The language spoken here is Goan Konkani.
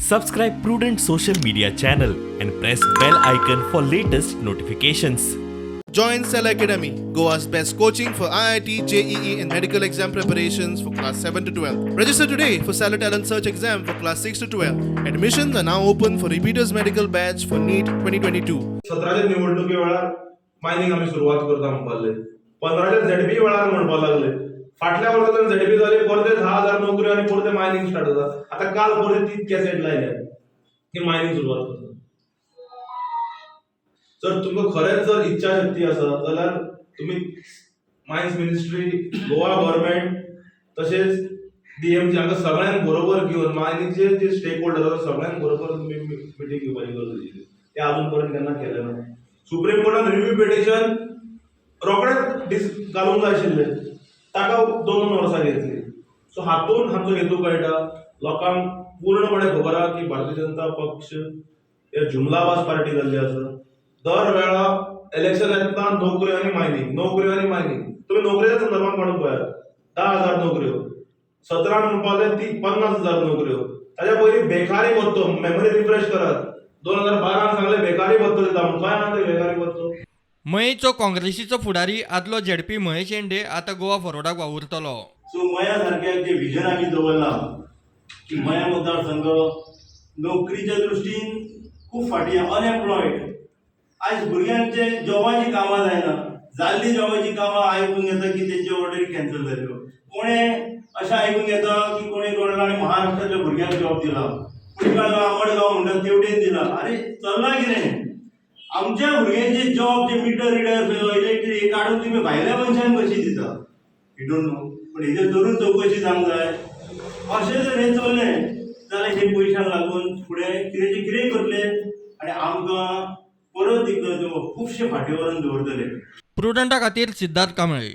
Subscribe Prudent social media channel and press bell icon for latest notifications. Join Cell Academy, Goa's best coaching for IIT, JEE, and medical exam preparations for class 7 to 12. Register today for Salah Talent Search exam for class 6 to 12. Admissions are now open for repeaters medical batch for NEET 2022. सतराच्या निवडणुके वेळार मायनींग आमी सुरवात करता म्हणपा लागले, 15च्या झेडपी वेळार म्हणपाक लागले. फाटल्या वर्सा झेडपी जाली, परते 10,000 नोकऱ्यो आनी परते मायनींग स्टार्ट जाता. आतां काल परत तीच कॅसेट लायल्या की मायनींग सुरवात करता. जर तुमकां खरेंच जर इच्छा शक्ती आसा जाल्यार तुमी मायन्स मिनिस्ट्री, गोवा गव्हर्मेंट, तशेंच डीएमसी हांकां सगळ्यांक बरोबर घेवन, मायनींगचे जे स्टेक होल्डर आसा सगळ्यांक बरोबर तुमी मिटींग घेवपाची गरज आशिल्ली. ते अजून पर्यंत केन्ना केलें ना. सुप्रीम कोर्टान रिव्यू पिटिशन रोखडेच डिस घालूंक जाय आशिल्लें, ताका 2 2 वर्सां घेतली. सो हातून आमचो हेतू कळटा, लोकांक पूर्णपणे खबर आहा की भारतीय जनता पक्ष हे जुमलाबाज पार्टी जाल्ली आसा. दर वेळा इलेक्शन येतना नोकऱ्यो आनी मायनींग, नोकऱ्यो आनी मायनींग. तुमी नोकरेच्या संदर्भात म्हणून पळयात, 10,000 नोकऱ्यो, 17 म्हणपाक लागले ती 50,000 नोकऱ्यो. ताच्या पयलीं बेकारी भत्तो, मेमरी रिफ्रेश करात, 2012न सांगले बेकारी भत्तो दिता म्हूण. खंय आहा ते बेकारी भत्तो? मयेचो काँग्रेसीचो फुडारी आदलो झेडपी महेश शेंडे आतां गोवा फॉरवर्डाक वावुरतलो. सो मया सारक्या जे विजन आमी दवरलां की मया मतदारसंघ नोकरीच्या दृश्टीन खूब फाटीं, अनएम्प्लॉयड, आयज भुरग्यांचे जॉबाचीं कामां जायना, जाल्लीं जॉबाचीं कामां आयकूंक येता की तेंच्यो ऑर्डरी कॅन्सल जाल्यो. कोणें अशें आयकूंक येता की कोणें कोणाला आनी महाराष्ट्रांतल्या भुरग्यांक जॉब दिला, पुष्कळ आमडगांव म्हणटा तेवटेन दिला. अरे, चल्लां कितें? आमच्या भुरग्यांचे जॉब जे मिटर रिडर, इलेक्ट्रीक हे काडून तुमी भायल्या मनशांक कशी दिता? You don't know. पण हेजेर जरूर चवकशी जावंक जाय. अशें जर हें चल्लें जाल्यार हे पयशांक लागून फुडें कितेंचें कितेंय करतले आनी आमकां परत एकदां खुबशे फाटीं व्हरून दवरतले. प्रुडंटा खातीर सिद्धार्थ कांबळे.